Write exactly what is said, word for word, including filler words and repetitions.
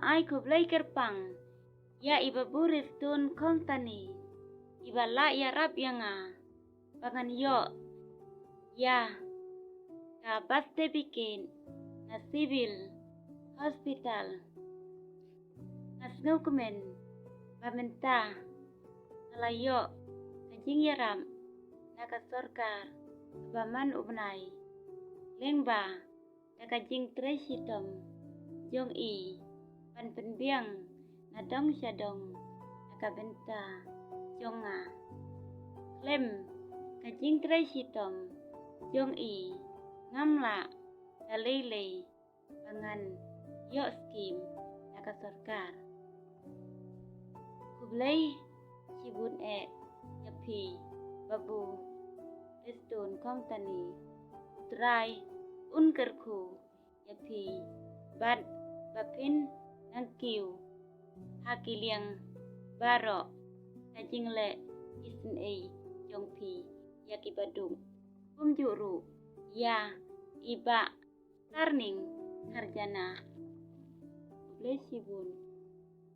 Ai khublei kyrpang ïa i Babu Restone Khongtani, iba la ïarap ïa nga ba ngan ïoh ïa ka birth certificate na Civil Hospital. Nga sngewkmen ba mynta nga la ïoh ka jingïarap na ka sorkar kaba man u bnai, lyngba da ka jingtrei shitom jong i ban pynbiang na dong sha dong na ka bynta jong nga. Khlem ka jingtrei shitom jong i, ngam lah da lei lei ba ngan ïoh skim na ka sorkar. Khublei shibun eh ïa phi Babu Restone Khongtani. U Trai un kyrkhu ïa phi bad ba phin nang kiew ha ki liang baroh ka jingleh isynei jong phi ïa ki baduk, kumjuh ruh ïa i Bah Tarning Kharjana. Khublei shibun.